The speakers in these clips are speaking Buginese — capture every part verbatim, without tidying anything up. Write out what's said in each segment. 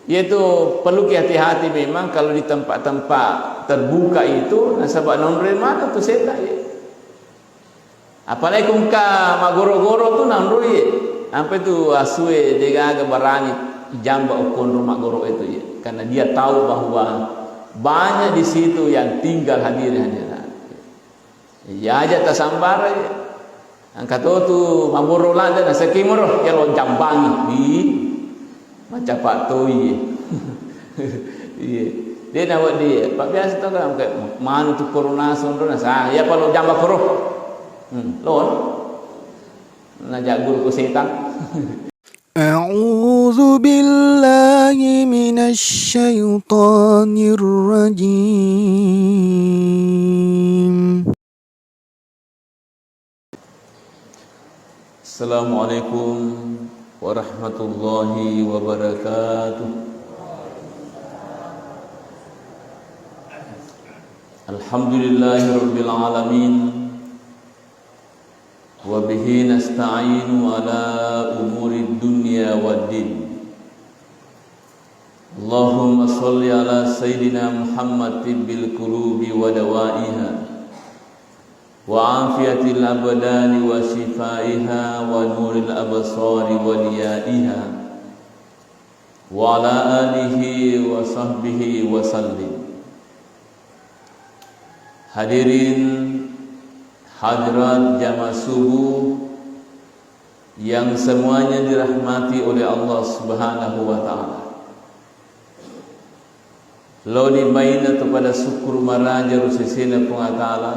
Iyatu perlu ki hati-hati memang kalau di tempat-tempat terbuka itu, nasaba naonroi maneng tu setan, ya. Apalagi ko engka maggoro-goro tu naonroi, ya. Sampai tu asue degaga barani jamba okkonro maggoro itu, ya. Karena dia tahu bahwa banyak di situ yang tinggal hadirin hadirat. Iya aja tasambara, iya. Engka to tu mabboro ladde, nasekimoro, iya lo jambangi. Ih, macapa to iye. Iye. De nawedding, iya. Pak biasa to kan, kayak manu tu corona sonro, nasa, iya pa lo jamba koro. Hmm, lo. Najagguru ko setang. أعوذ بالله من الشيطان الرجيم. السلام عليكم ورحمة الله وبركاته. الحمد لله رب العالمين. وبه نستعين على أمور الدنيا والدين. اللهم صل على سيدنا محمد طب القلوب ودوائها، وعافية الأبدان وشفائها، ونور الأبصار وضيائها، وعلى آله وصحبه وسلم. Hadirin hadirat jamaah subuh yang semuanya dirahmati oleh Allah Subhanahu wa Ta'ala. Lao di baina to pada sukkuru maraja ro sesena Puang Allah Ta'ala.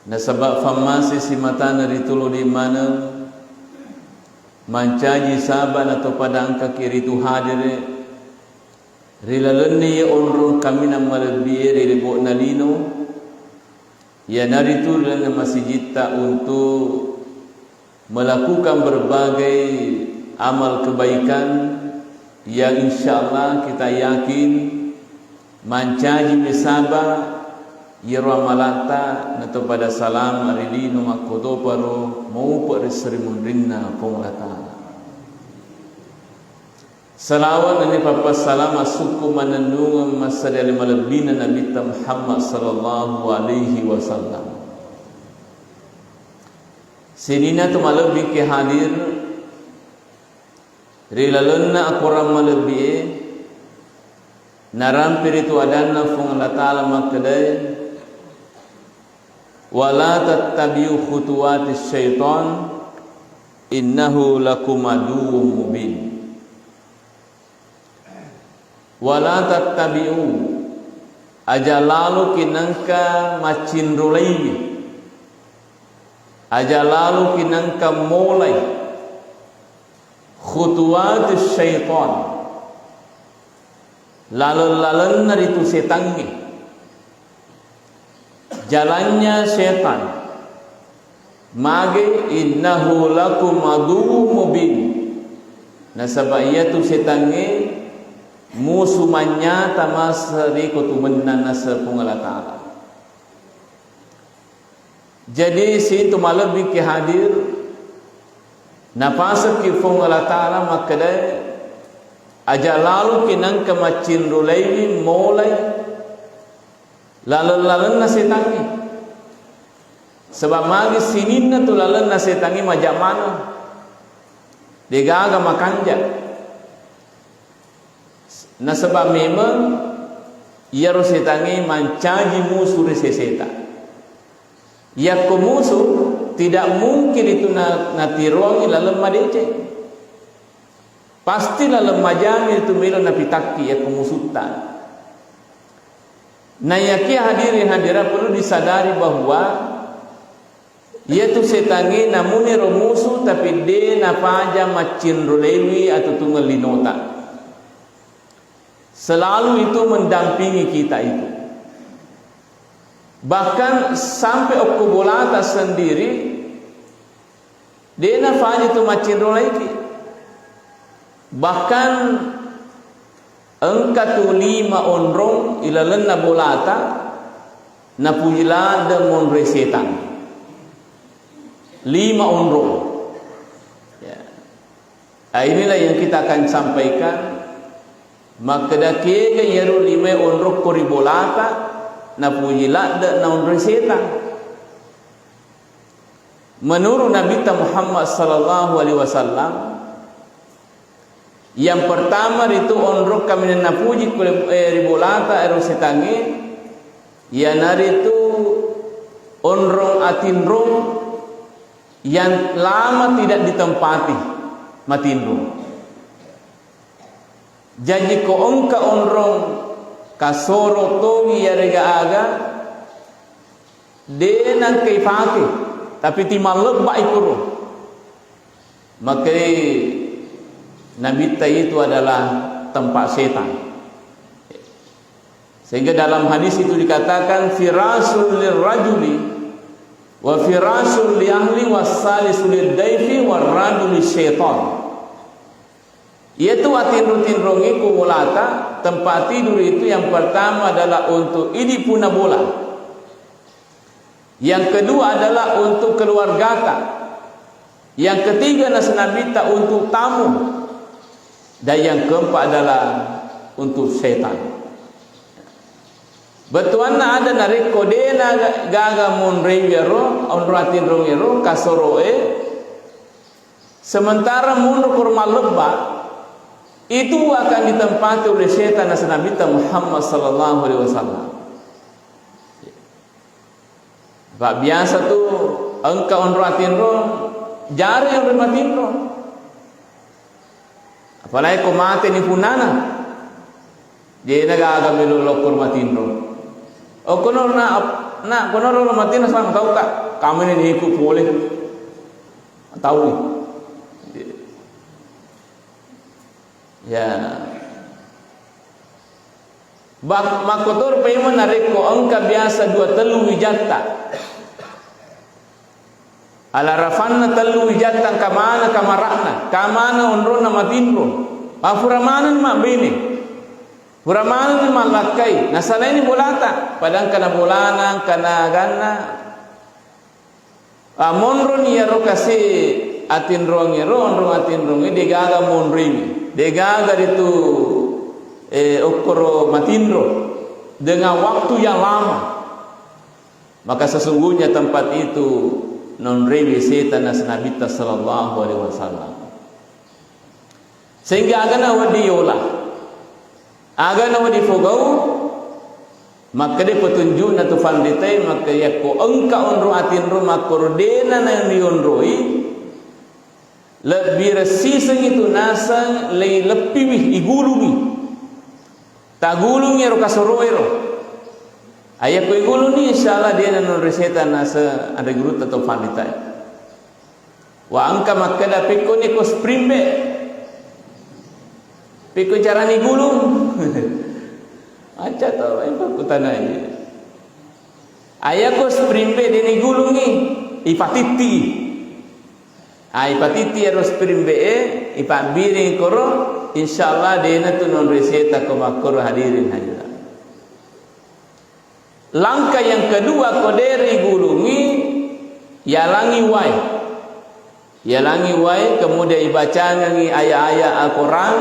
Nasaba fammase simatana ritu lao di maneng mancaji saba na to pada engkaki ritu hadere ri lalenna iye onrong kaminang malebbie ri lebo'na lino, iyanaritu ri lalenna masijitta untuk melakukan berbagai amal kebaikan yang insyaallah kita yakin mancaji mi saba iyaro amalatta na to pada salama ri lino makkotoparo maupe ri seri munrinna Puang Allah Ta'ala. Salawat nenni pappassalama sukku manennungeng massadiale malebbina Nabitta Muhammad sallallahu alaihi wasallam. Sininna tu malebbi ki hadir ri lalenna akorang malebbie, narampe ritu adanna Fuang Allah Ta'ala makkedae, "Wala tattabi'u khutuwatis syaitan, innahu lakum aduwwum mubin." Wala tattabi'u, aja laloki nengka maccinrolaiwi, aja laloki nengka molai, khutuwatis syaitan, laleng-lalenna ritu setangnge. Jalannya setan. Mage, innahu lakum aduwwum mubin. Nasaba iyatu setangnge musu manyata masse ri ko tumennang naseng Puang Allah Ta'ala. Jadi, situ malebbi ki hadir, napasekki Fuang Allah Ta'ala makkedae, aja laloki nengka maccinrolaiwi molai laleng-lalenna setangnge. Sebab magi sininna tu lalenna setangnge maja maneng. Degaga makanja. Nasaba memang iyaro setangnge mancaji musu ri seseta. Yakko musu, tidak mungkin itu na-, natiroangi laleng madeceng. Pasti laleng majami itu melo napitakki yakko musutta. Naiyakia hadirin hadirat perlu disadari bahwa iyatu setangnge namuniro musu tapi de napaja maccinrolewi atutungeng linota. Selalu itu mendampingi kita itu. Bahkan sampai okko bolata sendiri, de nafaja tu maccinrolaiki. Bahkan engka tu lima onrong ilalenna bolata napuji ladde monroi setang. Lima onrong. Ya. Ah, inilah yang kita akan sampaikan. Makkeda kega iyaro lima onrokko ri bolata, napuji ladde naonroi setang. Menurut Nabitta Muhammad sallallahu alaihi wasallam, yang pertama ritu onrong kaminang napuji ku, eh, ri bolata ero setangnge, iyanaritu onrong atinrong yang lama tidak ditempati, matinro. Jaji ko engka onrong kasoro tongi iyarega aga, de nangka ipake, tapi timallebba ikuro. Maka Nabitta itu adalah tempat setan. Sehingga dalam hadis itu dikatakan, "Firasul lirrajuli wa firasul li ahli, was salisu lid daifi, war rajuli syaitan." Yaitu atinro-tinrongi ku bolata, tempat tidur itu yang pertama adalah untuk idi puna bola. Yang kedua adalah untuk keluargata. Yang ketiga, nasa Nabitta, untuk tamu. Dan yang keempat adalah untuk setan. Bettuanna ada narekko dena gaga monroi ero, onro atinrong ero, kasoroe, sementara monro koro mallebba, itu akan ditempati oleh setan, nasa Nabitta Muhammad sallallahu alaihi wasallam. Pak, biasa tu engka onro atinro, jari onro matinro. Apalagi ko mate ni punana, jena gaga melo lokko matinro. Oh, kono na, na, kono ro matinro sama tau ka, kami ni iku pole. Tau. Ya. Bak-, makkotoro paimeng narekko engka biasa dua tellu wijatta. Alarafanna tellu wijatta engka mana kamara'na, engka mana onronna matinro. Mafura maneng mabbene. Fura maneng mallakkai. Nasalaini bolata. Padahal engkana bolana, engkana aganna. Ah, monroni iyaro kasi atinrongngero, onrong atinrongnge, degaga monroiwi, degaga ritu, eh, okkoro matinro dengan waktu yang lama. Maka sesungguhnya tempat itu nonroiwi setan, nasa Nabitta sallallahu alaihi wasallam. Sehingga agana wedding yola, agana wedding fogau, makkeda petunjukna tu fanritai, makkeda yakko engka onro atinro makkoro dena na rionroi, lebbi ressisengi tu naseng leileppiwi, igulungi. Tagulungi ero kasoroero. Ayakko igulungi, insyaallah dena nonroi setan naseng anre gurutta tu fanritai. Wa engka makkeda, "Pekkoni ko spring bed? Pekko carani gulung?" Aja to, eh, pakkutanai. Ayako spring bed deni gulungi, ipatitti. Ah, ipatitti ero spring bed e, ipabbiring koro, insyaallah dena tu nonroi setan ko makkoro, hadirin hadirat. Langkah yang kedua, ko deri gulungi, yalangi wae. Yalangi wae, kemudian ibacangengi ayat-ayat Al-Quran,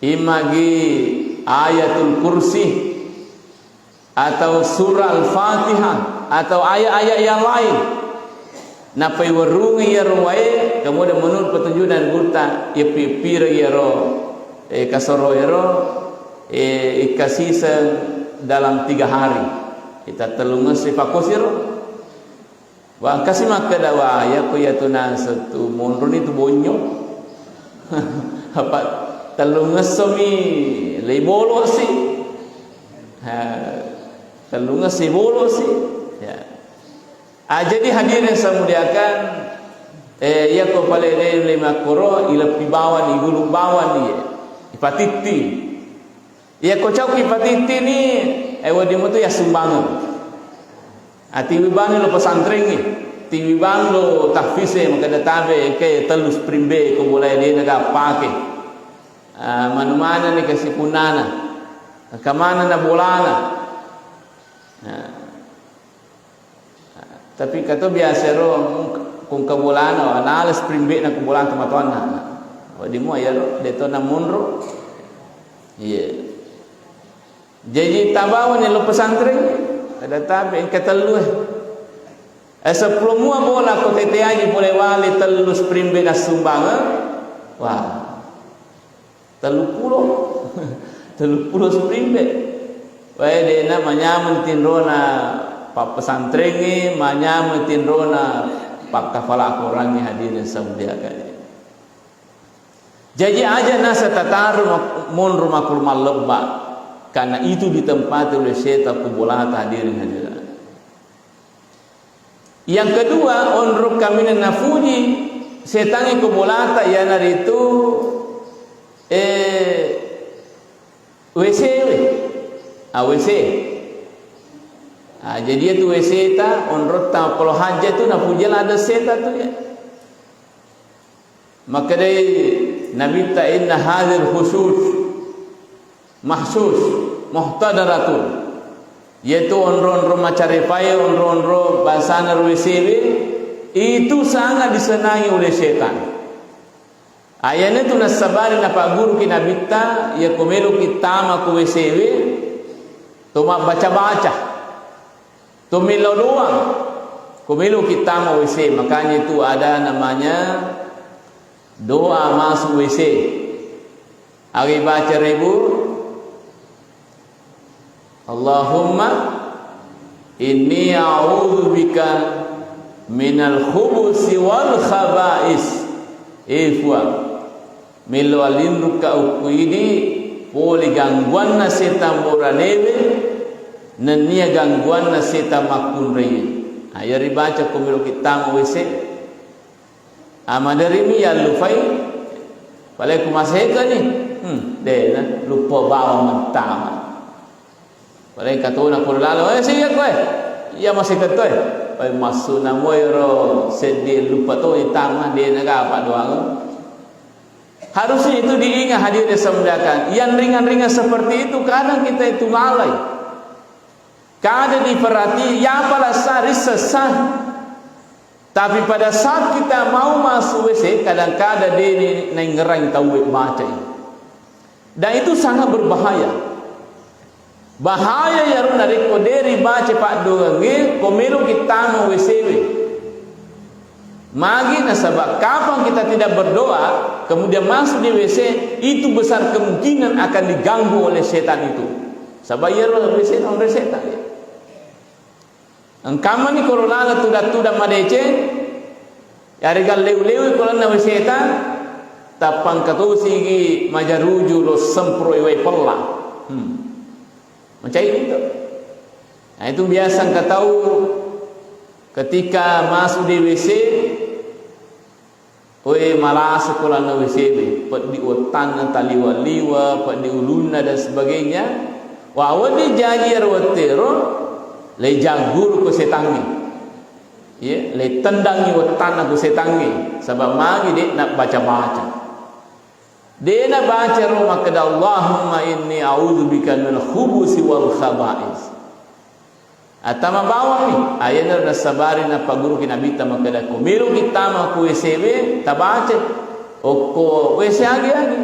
imagi Ayatul Kursi, atau surah Al-Fatihah, atau ayat-ayat yang lain. Napaiwerungi iyaro wae, kemudian menurut petunjuk dan gurutta, iyeppi-, iyeppirengi iyaro, eh, kasoro ero, eh, ikkasiseng dalam tiga hari. Kita tellungessi pakosiro. Wa engkasi makkeda, wa, iyako iyatu naseng tu monroni tu bonyo. Apa tellungessomi leibolosi. Ha, tellungessi bolosi. Ya. Ah, jadi hadirin saya muliakan, eh, iyako pale de lima koro, ileppi bawang, igulu bawang iye. Ipatitti. Iyako cauki ipatitti ni, eh, wedding metu yassumbangeng. Atiwi bani lo pesantrengnge, tiwi bani lo tahfize, makkeda tabe, engka tellu spring bed ko bolae de naga pake. Ah, manu-manu ni kasi punnana. Engka maneng na bolana. Nah. Tapi kato biasa ro, kung kabolana, nala spring bed na kubolana tomatoanna. Wedding mua iyaro, de' to namunro. Iya. Jaji tabawani lo pesantren, ada tabe engka tellu, eh. Eh, seppulo mua bola ko tete aji pole wali tellu spring bed nassumbang, eh. Wah. Tellu pulo. Tellu pulo spring bed. Wae de'na manyameng tinrona pappesantrengnge, manyameng tinrona pakkafala Korangnge, hadirin samudiakan. Jaji aja nasa tataru mak-, monro makuru mallebba, karena itu ditempati oleh setan ko bolata, hadirin hadirat. Yang kedua, onrong kaminang nafuji setangnge ko bolata, iyanaritu, eh, W C we. Ah, W C. Ah, jadi itu W C ta, onrotta polo hajja tu nafuji ladde setan tu ya. Makkedai Nabitta, "Inna hadzal husus mahsus muhtadaratun." Yaitu onro-onro macarepae, onro-onro bangsana ro W C we, itu sangat disenangi oleh setan. Ayana tu nassabari napagguruki Nabitta, iya ko meloki tama ko W C we, to mabbaca-baca. To melo doang. Ko meloki tama W C, makanya itu ada namanya doa masuk W C. Aga ibaca rebu? Allahumma inni a'udzubika minal khubusi wal khaba'is. Eh, Puang, melo alinrukka okko idi pole gangguanna setang boranewe nennia gangguanna setang makkunraie. Nah, iya ribaca ko meloki tama W C. Ah, maderimi yallufai, pale ku masehekani. Hmm, de'na, luppa bawang mentama. Pale katona pura lalo, "Eh, siga koe." Iya masehekeng toe. Pai massuna moi ro seddi luppa to itama, de'na gapa doang. Harusnya itu diingat, hadirin yang saya muliakan. Yang ringan-ringan seperti itu kadang kita itu lalai. Kada diperhati, ya pala sa rissessa. Tapi pada saat kita mau masuk W C, kadang-kadang de'ni naingerang tauwe baca ini. Dan itu sangat berbahaya. Bahaya iyaro narekko de' ribaca paddoangnge ko meloki tama W C we. Magi? Nasaba kapang kita tidak berdoa, kemudian masuk di W C, itu besar kemungkinan akan diganggu oleh setan itu. Saba iyaro W C naonroi setan. Engkamani koro laleng tudang-tudang madeceng, yarega leu-leui ko lalenna W C ta, tappangka tosigi majaruju lo semproi wae pella. Hmm. Macai itu. Nah, itu biasa engka tau ketika masuk di W C, oe, malasa ko lalenna W C we, peddi wettanna taliwa-liwa, peddi ulunna dan sebagainya. Wa, wedding jaji ero wettero, le jagguru ko setangnge. Iya, le tendangi wettanna ko setangnge, saba magi de'na baca-baca. De'na baca ro makkeda, "Allahumma inni a'udzubika minal khubusi wal khaba'is." Attama bawammi, ayana nassabari napagguruki Nabitta makkeda, ko meloki tama ko W C we, tabaca. Okko W C agi-agi.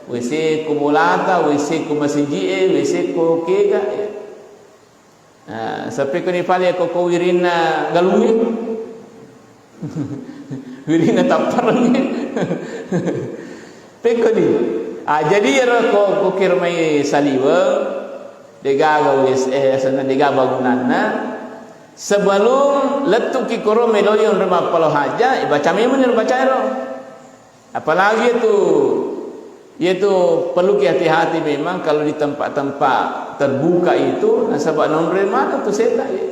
W C ko bolata, W C ko masiji'e, W C ko kega. Nah, sappekoni pale ko, ko wirinna galungnge. Wirinna tapparengnge. Pekkoni. Ah, jadi ero ko, ko kirmai saliweng, degaga W C, eh, asenna degaga bangunanna. Sebelum lettuki koro meloi onroi mappalo haja, ibaca memang ero baca ero. Apalagi itu, itu perlu ki hati-hati memang kalau di tempat-tempat terbuka itu, nasaba naonroi maneng tu setan, ya.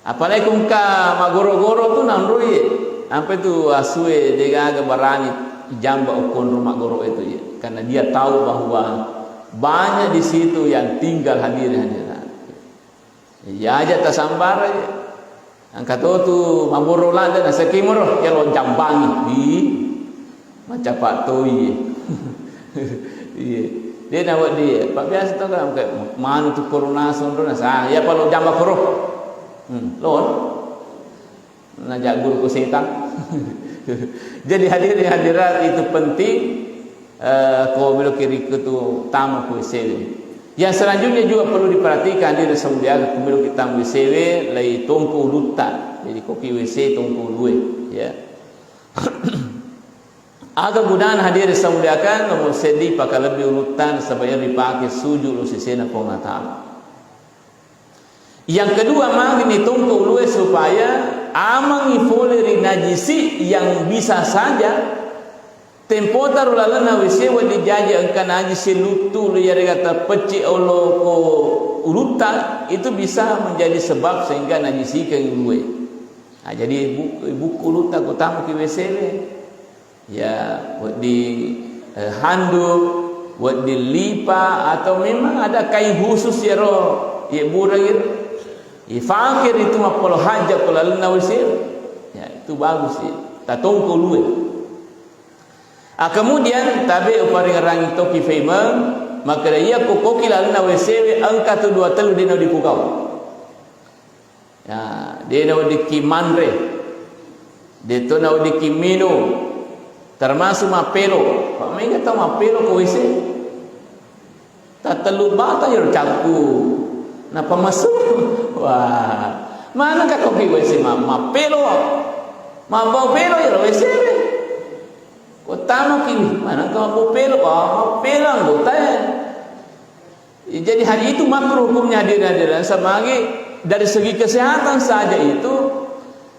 Apalagi ko engka maggoro-goro tu naonroi, ampe tu asue degaga barani jamba okko onrong maggoro itu, ya. Karena dia tahu bahwa banyak di situ yang tinggal, hadirin hadirat. Iya aja tasambara, ya. Engka to tu maggoro ladde, nasakimoro, ya lo jambangi. Ih, macapa toi, ya. Iya. Dia nawa dia. Pak biasa tu kan, kayak manu tu corona sonro, nasa, ya palo jamba koro. Hmm, lo. Najagguru ko setang. Jadi hadirin hadirat, itu penting, eh, ko meloki rikku tu tamu ku W C W. Yang selanjutnya juga perlu diperhatikan, hadirin semuliakan, ko meloki tamu W C W, lai tongko ulutta. Jadi ko ki W C tongko ulue, ya. Aga gunana, hadirin semuliakan, nomor seddi pakalebbi ulutta, nasaba iyaro ripake sujud lo sesena Puang Allah Ta'ala. Yang kedua, magi ni tongko ulue supaya amangi pole ri najisi yang bisa saja tempota ro lalenna W C wedding jaji engka najisi luttu lo iyarega tapecci olo ko ulutta, itu bisa menjadi sebab sehingga najisikeng ulue. Nah, jadi bu-, bukku ulutta ko tamu ki W C we. Ya, wedding, eh, handuk, wedding lipa, atau memang ada kain khusus iyaro, ye bureng iyaro. Ifake ritu mappolo hajja ko lalenna W C. Ya, itu bagus ya. Tatongko ulue. Ah, kemudian tabe uparingerangi toki femeng, makkeda iya ko koki lalenna W C we, engka tu dua tellu dena dipugau. Ya, de naweddikki manre, de to naweddikki minung, termasuk mappelo. Pak, mega tau mappelo ko W C. Tattellu bata iyaro cakku. Napa masuk? Wah, maneng ka koki W C ma-, mappelo. Mabbau pelo iyaro W C we. Ko tanoki, maneng ka mabbau pelo? Wah, mappelo anggota ya. Jadi hari itu makruh hukumnya, hadirin hadirat. Samagi dari segi kesehatan saja itu,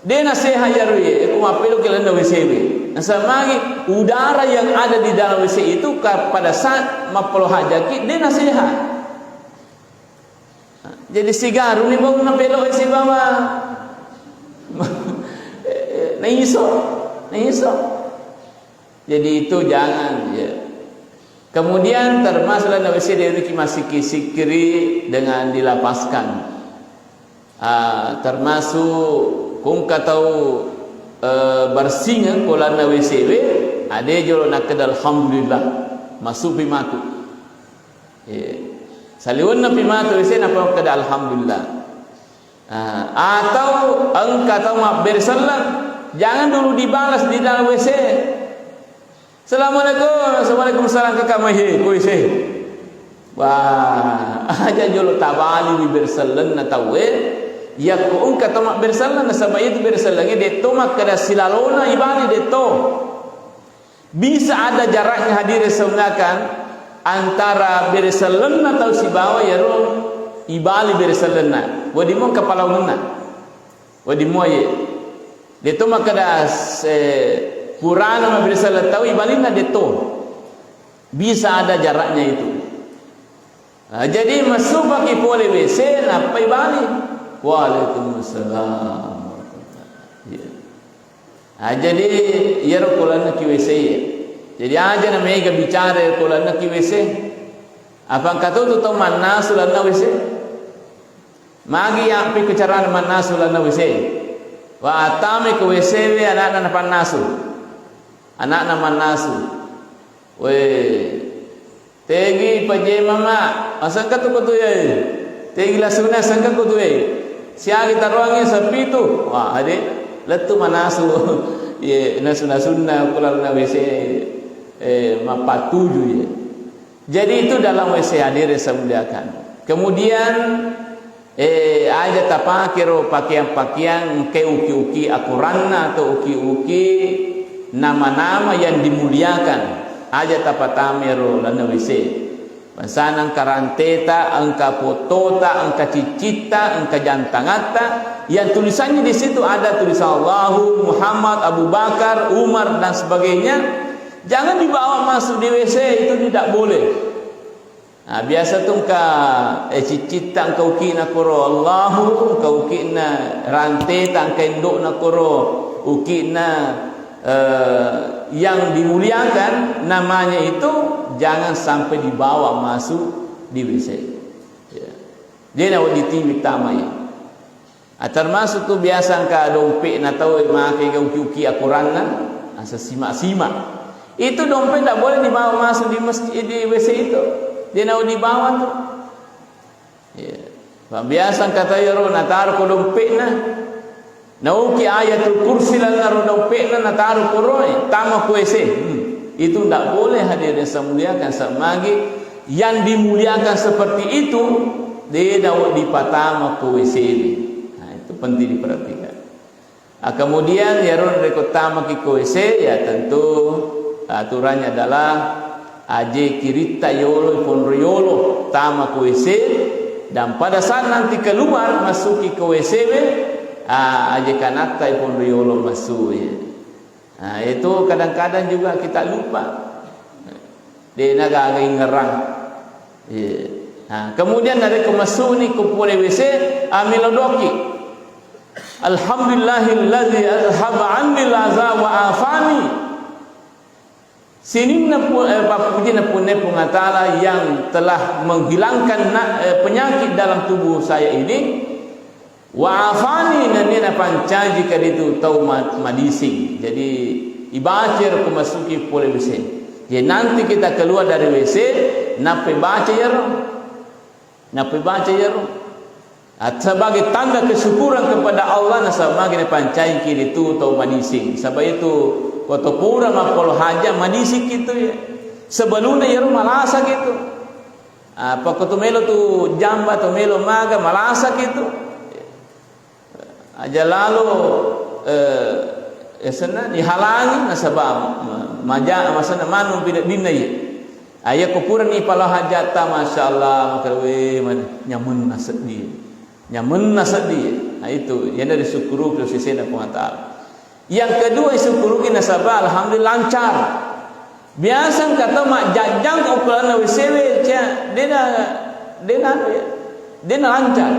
de nasehat iyaro ye, ko mappelo ki lalenna W C we. Nasamagi udara yang ada di dalam W C itu ka-, pada saat mappolo hajaki, de nasehat. Jadi sigaruni bau napelo W C bawang. Naiso, naiso. Jadi itu jangan, ya. Kemudian termasuk lalenna W C de naweddikki massikki-sikkiri dengan dilapaskan. Ah, termasuk ko engka tau, eh, bersingeng ko lalenna W C we, ah, de jolo nakkeda alhamdulillah, massupi matu. Iya. Saliwenna pi matu W C nappa makkeda alhamdulillah. Ah, atau engka tau mabbere selleng, jangan dulu dibalas di dalam W C. Assalamualaikum, assalamualaikum salam, kaka mai he, koi se. Wah, aja jolo tabali bibir sellenna tauwe. Yakko engka to mabbere selleng, nasaba itu bere sellengnge detto makkeda silalona ibali detto. Bisa ada jaraknya, hadirin semuanya, antara bere sellenna tau sibawa yaro ibali bere sellenna. Wedding mua engka palaungenna. Wedding mua ye. Detto makkeda se-, purana mabbere selleng tau ibalinna, detto. Bisa ada jaraknya itu. Nah, jadi massupaki pole W C, nappai bali. Waalaikumsalam warahmatullahi. Iya. Nah, jadi iyaro ko lalenna ki W C ya. Jadi aja na mega bicara ko lalenna ki W C. Apa engka to tu tau mannasu lalenna W C? Magi yappi ko carana mannasu lalenna W C? Wa, attami ko W C we, anakna napannasu. Anakna mannasu. We, tegi pajemama, asengka tu kutu ye. Tegi lasuna, asengka kutu ye. Siagi taroangnge sapitu. Wah, ade, lettu manasu. Ye, nasu-nasunna ko lalenna W C, eh, mappatuju ye. Jadi itu dalam W C, hadirin saya muliakan. Kemudian, eh, aja tapakero pakeang-pakeang engka uki-uki akoranna atau uki-uki nama-nama yang dimuliakan. Aja tapatamero lalenna W C. Bangsana engka ranteta, engka potota, engka ciccitta, engka jantangatta, yang tulisannya di situ ada tulisan Allahu, Muhammad, Abu Bakar, Umar, dan sebagainya. Jangan dibawa masuk di W C, itu tidak boleh. Nah, biasa tu engka, eh, ciccitta engka uki'na koro Allahu, engka uki'na ranteta engka indo'na koro uki'na, eh, yang dimuliakan namanya itu jangan sampai dibawa masuk di W C. Ya. Jadi, nawedding tiwi tamai. Ah, termasuk tu biasa engka dompe'na tau e make ga uki-uki akoranna, asa sima-sima. Itu dompet ndak boleh dibawa masuk di masjid, di W C itu. Dia nau dibawa tu. Iya. Biasa engka tau ero nataro ko dompe'na. Nauki Ayatul Kursi lalenna ro dompe'na, nataro koroe, tama ko W C. Hmm. Itu ndak boleh, hadirin yang saya muliakan, samagi yang dimuliakan seperti itu, de' dipatama ko W C. Nah, itu penting diperhatikan. Ah, kemudian, iyaro narekko tamaki ko W C, ya tentu aturannya adalah aje kiritta yolo, iponro yolo, tama ko W C, dan pada saat nanti keluar, masuki ko W C we, ah, aje kanatta iponro yolo massu, ya. Nah, itu kadang-kadang juga kita lupa. De' nagaga ingerang. Iya. Nah, kemudian narekko masuni ko pole W C, ah, melo doki. Alhamdulillahilladzi azhaba 'anni al-adza wa afani. Sininna pu-, eh, pappujinna punna Puang Allah Ta'ala yang telah menghilangkan na-, eh, penyakit dalam tubuh saya ini. Wa afani, nennia napancaji karitu tau ma-, madising. Jadi, ibaca ro ko masuki pole W C. Jadi, nanti kita keluar dari W C, nappai baca iyaro. Nappai baca iyaro. At-, sebagai tanda kesyukuran kepada Allah, nasaba magi napancaji kiritu tau madising. Saba itu, ko to pura mappolo haja, madising kitu, ya. Sebelumna iyaro malasa kitu. Apa ko tu melo tu jamba, tu melo maga, malasa kitu. Aja lalo, eh, eh, senna dihalangi nasaba ma-, maja-, masanna manung pineddinna iye. Aja ko purani pala hajatta, masyaallah, maka we man-, nyamenna seddi. Nyamenna seddi. Nah, itu, iyana disukkuruki sesena Puang Ta'ala. Yang kedua, disukkuruki nasaba alhamdulillah lancar. Biasa engka tau majjajjang ukkulanna W C we, cia, dena, dena anu ya, dena lancar.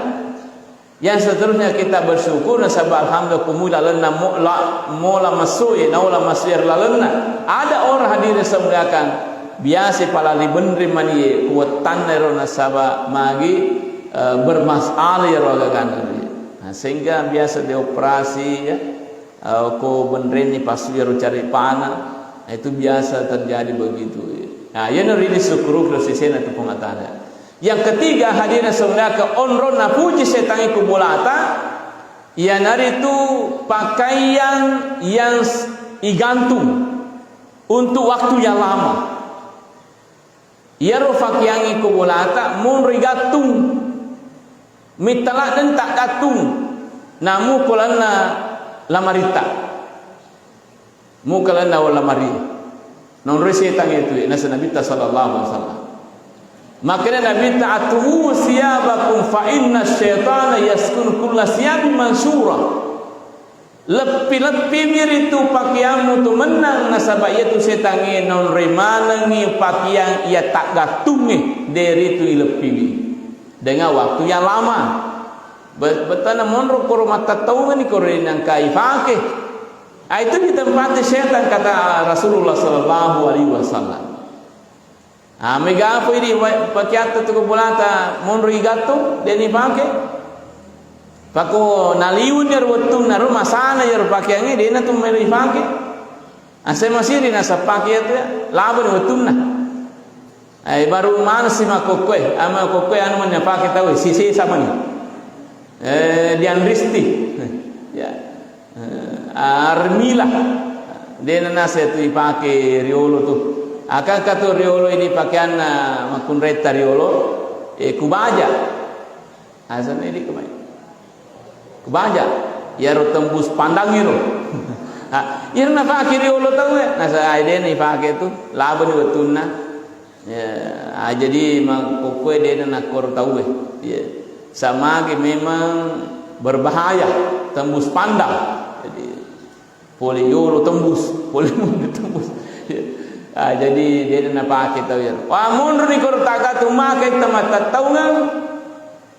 Yang seterusnya kita bersyukur nasaba alhamdulillah kumui lalenna mo-, la-, mola massu e, naola massu e lalenna. Ada orang hadirin saya muliakan, biasa pala ribenri mani e, kuwettanna ero nasaba magi, eh, bermasalah ero agagana. Nah, sehingga biasa dioperasi ya. Eh, ko benrenni passu iyaro carepana, itu biasa terjadi begitu. Nah, iyana ridi sukkuruki sesena tu Puang Allah Ta'ala. Yang ketiga, hadirin saudara, onronna puji setangnge ku bolata, iyanaritu pakaian yang s-, igantung untuk waktu yang lama. Iyaro pakeangnge ko bolata monro igattung. Mitta ladde taggattung. Namu ko lalenna lamaritta. Mu ko lalenna lamari. Naonroi setang itu, nasa Nabitta sallallahu alaihi wasallam. Makanya Nabitta, "Atwu siyabakum fa inna syaitana yaskunu kulla siyabin mansura." Leppi-leppiwi ritu pakeammu tu mennang, nasaba iyatu setangnge naonroi manengngi pakeang iya taggattungnge, de ritu ileppiwi. Dengan waktu yang lama. Be-, bettuanna monro koro mattattaungeng ni koro nangka ipake. Ah, itu ditempati setan, kata Rasulullah sallallahu alaihi wasallam. Ah, mega apa idi wa-, pakeatta tu ko bolata monro igattung, de ni pake. Pako naliwunni ro wettunna ro, masana iyaro pakeangnge, de na tu melo ipake. Ase masiri nasa pake iyatu ya, labani wettunna. Eh, baru maneng si makkokkoe, ama kokkoe anu mani napake tau, sisesa mani. Eh, dianristi. Ya. Eh, armila. Dena nasa tu ipake riolo tu. Akang katu riolo ini pakeanna makkunretta riolo, eh, kubaja. Asana idi kumai. Kubaja. Iyaro tembus pandang iro. Ah, iyaro napake riolo tau e. Nasa ai dena ipake tu. Labani wettunna. Ya, ah, jadi makkokkoe dena nakkoro tau e. Ya. Samage memang berbahaya, tembus pandang. Jadi, pole yolo tembus, pole mundu tembus. Ya. Ah, jadi dena napake tau ya. Wah, mundu ni koro taga tu make tamattattaungang.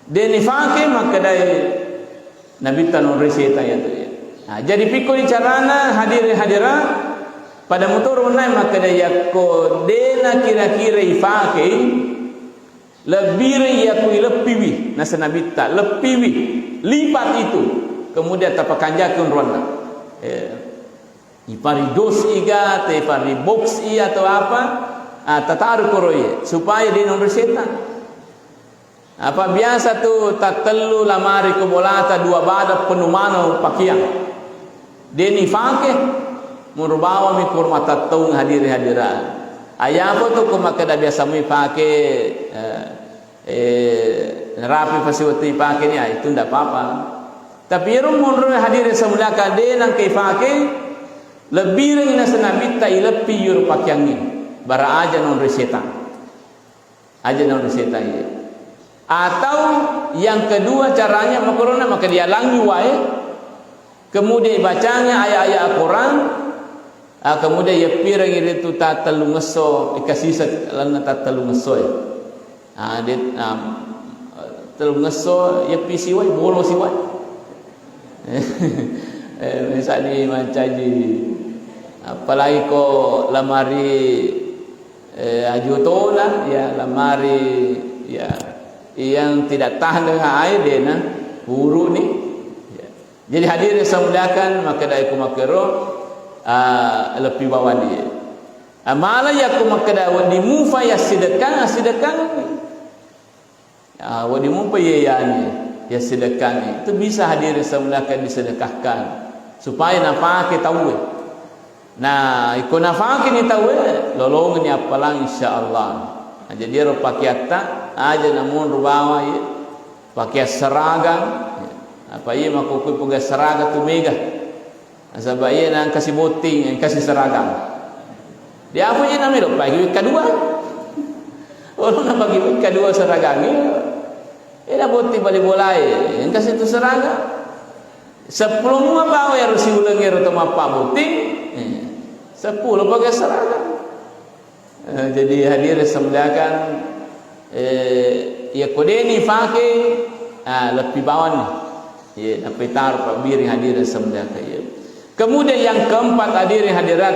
Deni fake makkedai Nabitta nonroi setang iyatu ya. Nah, jadi pikkoni carana hadirin hadirat, pada mutoro nai makkeda yakko dena kira-kira ifakei, lebbireng yakko ileppiwi, nasa Nabitta, leppiwi, lipat itu, kemudian tapakanjaki onronna. Eh, ipari dos iga, te ipari box i atau apa, ah, tataru koroye, supaya de nonroi setang. Apa biasa tu tattellu lamari ko bolata, dua bada pennu maneng pakeang. De' nifake, monro bawami ko rumah tattaung hadire-hadiran. Ayapa tu ko makkeda biasa mui pake, eh, eh, narapi pasiwettu ipake ni, ah, itu ndak apa-apa. Tapi iyaro monro hadire semuliakan de' nangka ipake, lebbirengngi naseng Nabitta ileppi iyaro pakeangnge. Bara aja naonroi setang. Aja naonroi setang iya. Atau yang kedua caranya, makorona maka dialangi wae, kemudian ibacanya ayat-ayat Al-Quran, ah, kemudian iyeppirengngi ritu tattellungesso, ikasisa lalenna tattellungesso ya. Ah, de-, ah, tellungesso, iyeppi siwai, bolo siwai. Eh, misalnya mancaji, apalagi ko lamari, eh, aju tona, ya, lamari, ya, yang tidak tahan dengan air, de' na huru ni. Ya. Jadi hadirin saya muliakan, maka dari ku makkero, ah, leppi bawang dia. Ah, malah ya ku makkeda wedding mupa ya sidekang, ah, sidekang. Ah, wedding mupa iya yani, ya sedekahnya. Itu bisa hadirin saya muliakan disedekahkan. Supaya nafake tauwe. Nah, iko nafake ni tauwe, lolongeng ni appalang insyaallah. Nah, jadi ero pakeatta, aja namonro bawang iya, pakeang seragang. Apa iya makkukui pakeang seragang tu mega. Nasaba iya na engka sibotting, engka siseragang. Dia apa iya namelo pagi wikka dua. Olo na pagi wikka dua seragang iya. Iya na botting bali bolae, engka situ seragang. Seppulo mua bawa ero siuleng ero to mappa botting. Eh, seppulo pakeang seragang. Eh, jadi hadirin saya muliakan, eh, iya ko de' nifake, ah, leppi bawang ni. Iya, nappa itaro pabbiring hadirin saya muliakan, iya. Kemudian yang keempat hadirin hadirat,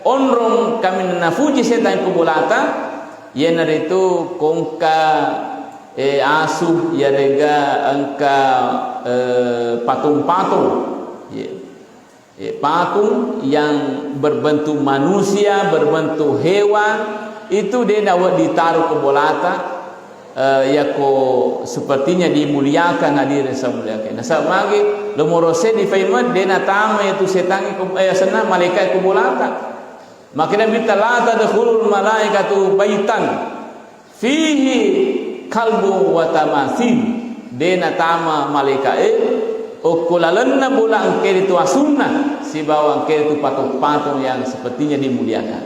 onrong kaminang nafuji setang ko bolata, iyanaritu ko engka, eh, asu, iyarega engka, eh, patung-patung. Iya. Eh, patung yang berbentuk manusia, berbentuk hewan, itu de' nawedding taro ko bolata, eh, yako sepertinya dimuliakan hadirin saya muliakan. Nasaba magi lomoro seddi faimet de' natama itu setangnge ko, eh, asenna malaika'e ko bolata. Maka Nabitta, "La tadkhulul malaikatu baitan fihi kalbu wa tamasil." De' natama malaika'e okko lalenna bola engka ritu asunna sibawa engka ritu patung-patung yang sepertinya dimuliakan.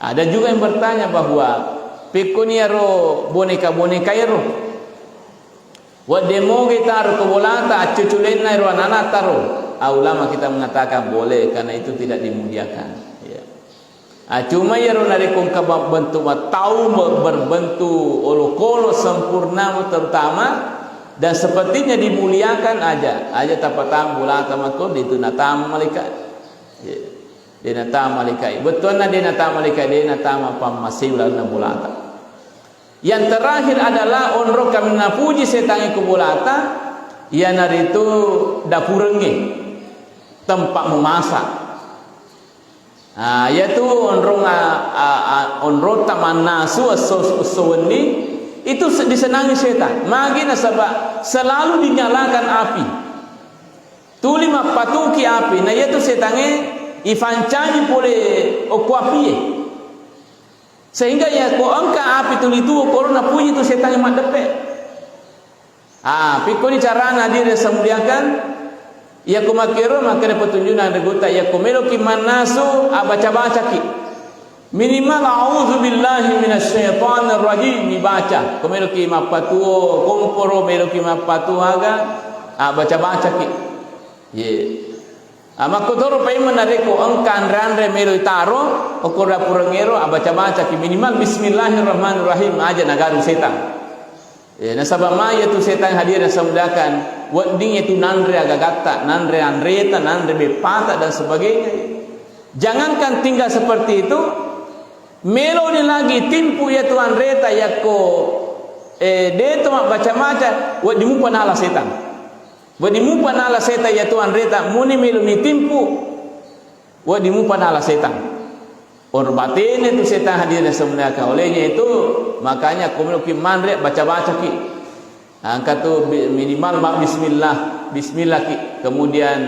Ada juga yang bertanya bahwa pekkoni ero boneka-boneka ero wedding moge taro ko bolata, accuculenna ero anana taro. Ah, ulama kita mengatakan boleh karena itu tidak dimuliakan. Ya. Ah, cuma iyaro narekko engka ba-, bentuk mattau, be-, berbentuk olokolo sempurna terutama dan sepertinya dimuliakan aja. Aja tapatang bolata mako de' tu natama malaika. Ya. De' natama malaika. Bettuanna de' natama malaika, de' natama pammasei lalenna bolata. Yang terakhir adalah onrong kaminang nafuji setangnge ko bolata, iyanaritu dapurengnge, tempat memasak. Ah, iyatu onrong, ah, ah, ah, onrotta mannasu esso, esso wenni, itu se-, disenangi setan. Magi nasaba selalu dinyalakan api. Tuli mappatuki api, na iyatu setangnge ifancaji pole okko apie. Sehingga iyako engka api tuli tuo, koro napuji tu setangnge maddeppe. Ah, pikkoni carana hadirin saya muliakan? Iyako makkero, makkeda petunjukna anre gutta, iyako meloki mannasu, abaca-bacaki. Minimal a'udzubillahi minasyaitonirrajim ibaca. Ko meloki mappatuo komporo, meloki mappatuo aga, abaca-bacaki. Ye. Ah, makkotoro paimeng narekko engka anre-anre melo itaro okko dapurengngero, abaca-bacaki minimal bismillahirrahmanirrahim aja nagaru setang. Eh, nasaba mai iyatu setang hadirin saya muliakan, wedding itu nanre agagatta, nanre anreta, nanre beppata dan sebagainya. Jangankan tinggal seperti itu, meloni lagi timpu iyatu anreta yakko, eh, deto mabbaca-baca, wedding mupa nala setang. Wedding mupa nala setang iyatu anreta, muni meloni timpu, wedding mupa nala setang. Onro batene tu setang hadirin semuanya. Olehnya itu, makanya ko meloki manre, baca-bacaki. Engka tu bi-, minimal ma bismillah, bismillah ki. Kemudian,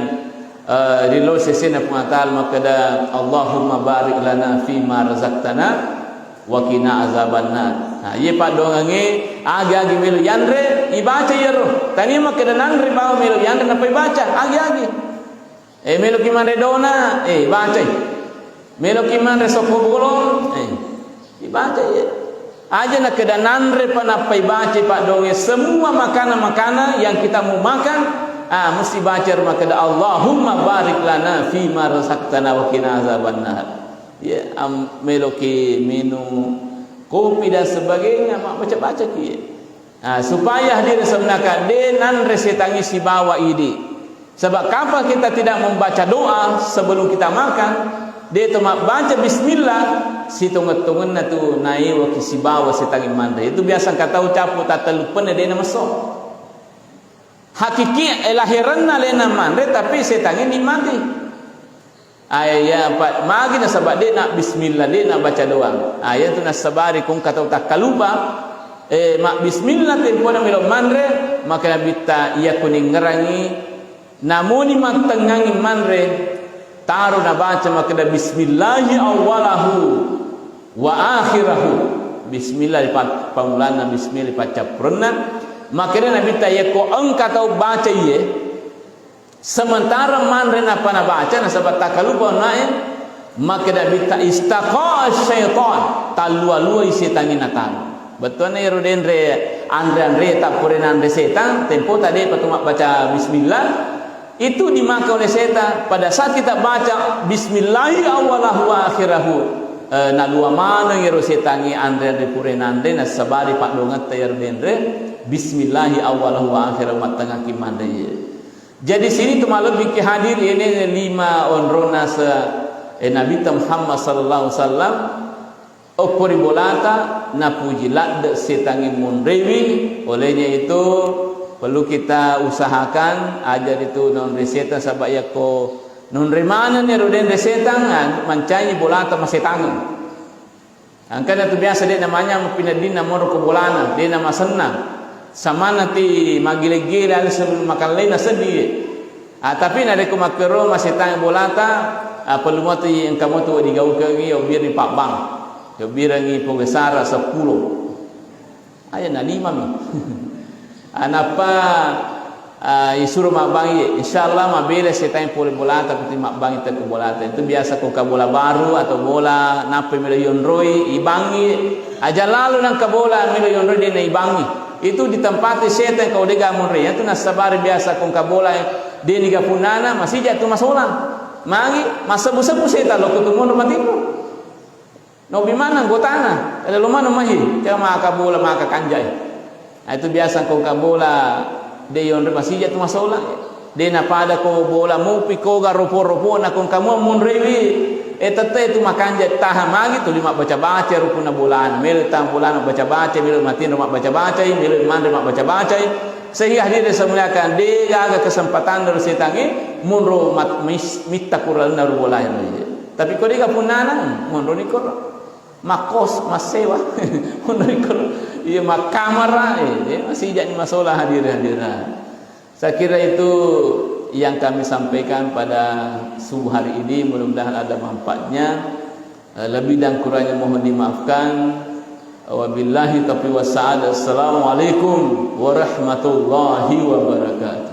eh, ri lo sesena Puang Allah Ta'ala makkeda, "Allahumma barik lana fima razaqtana wa qina azabannar." Nah, iye paddoangengnge, agi-agi melo yanre, ibaca iyaro. Tania makkeda nanre bawang melo yanre, nappa ibaca, agi-agi. Eh, meloki manre dona, eh, bacai. Meloki manre sokko bolong, eh, ibaca iye. Aja nakkeda nanre pa nappa ibacai paddoangengnge. Semua makanan-makanan yang kita mau makan, ah, mesti baca ro makkeda, "Allahumma barik lana fima razaqtana wa qina azabannar." Ya, am-, meloki minum kopi dan sebagainya, mabbaca-baca ki. Ah, supaya hadirin sebenarnya de nanre setangi sibawa idi. Sebab kapang kita tidak membaca doa sebelum kita makan, de to mabbaca bismillah, sitongeng-tongenna tu naewaki sibawa setangi manre. Itu biasa engka tau cappu tattellu penne de namesso. Hakiki, eh, laherenna alena manre, tapi setangi nikmati. Ae, ya, pa-, magi nasaba de na bismillah, de na baca doang. Ae, tu nasabari kongka tau takkalupa, eh, ma bismillah tempona melo manre, maka nabitta iya kuningerangi, namuni mattengngangi manre, taro nabaca makkeda bismillahi awwalahu wa akhirahu. Bismillah di pa-, pammulanna, bismillah di paccappurenna. Makkeda nabitta, iya ko engka tau baca iye, sementara manre nappa nabaca, nasaba takkalupa onnae, makkeda bitta, "Istaqa'a syaitan," tallua-luai setangnge nataro. Bettuanna ero denre anre-anre, tappure nanre setang, tempota depa tu mabbaca bismillah, itu dimakan oleh setan. Pada saat kita baca, "Bismillahi awwalahu wa akhirahu," eh, nalua maneng ero setangnge anre-anre pure nanre, nasabari paddongetta ero denre, "Bismillahi awwalahu wa akhirahu," mattengngaki manre iye. Jadi sini tu malebbi ki hadir, ini lima onrona se-, eh, Nabitta Muhammad sallallahu alaihi wasallam, okko ri bolata, napuji ladde setangnge monrewi. Olehnya itu perlu kita usahakan, aja itu nonre setang, saba yakko nonre maneng ero denre setang, ah, mancaji bolata masetangeng. Angkana tu biasa de namanyameng pineddinna monro ko bolana, de namasenna. Samanna ti maggile-gile ale sebelum makallena seddi. Ah, tapi narekko makkero masetang bolata, ah, perlu matu engka matu digaukengi, obbireng pabbang. Obbirengi pogesara seppulo. Aja na lima mi. Ah, nappa, ah, isuro mabbangi, insyaallah mabela setang pole bolata, kuti mabbangi tekko bolata. Itu biasa ko engka bola baru atau bola nappa melo yonroi, ibangi. Aja lalo nangka bola melo yonroi de na ibangi. Itu ditempati setang ko de ga monre. Itu nasabari biasa ko engka bola de niga punnana, masija tu masolang. Magi, massebbu-sebbu setang lo ko tu monro matinro. Naobbi maneng anggotana, lalo maneng mahi, cuma maka bola, maka kanjai. Nah, itu biasa ko engka bola de yonroi masija tu masolang. De napada ko bola mupi ko ga ropo-ropo na ko engka mua monrewi. Eh, tette tu makanja taha magi tuli mabbaca-baca rukunna bolana. Melo tang bolana baca-baca, melo matinro mabbaca-bacai, melo manre mabbaca-bacai. Sehingga hadirin semuliakan, de gaga kesempatan ro setangnge monro mat-, mis-, mitta kuralna ro bola. Tapi ko de ga punnana, monroni koro. Makkos, massewa. Monroni koro. Iya, makkamara, eh, eh, masijani masolang hadirin hadirat. Saya kira itu yang kami sampaikan pada subuh hari ini. Mudah-mudahan ada manfaatnya. Eh, lebih dan kurangnya mohon dimaafkan. Wabillahi taufiq wassa'adah. Assalamualaikum warahmatullahi wabarakatuh.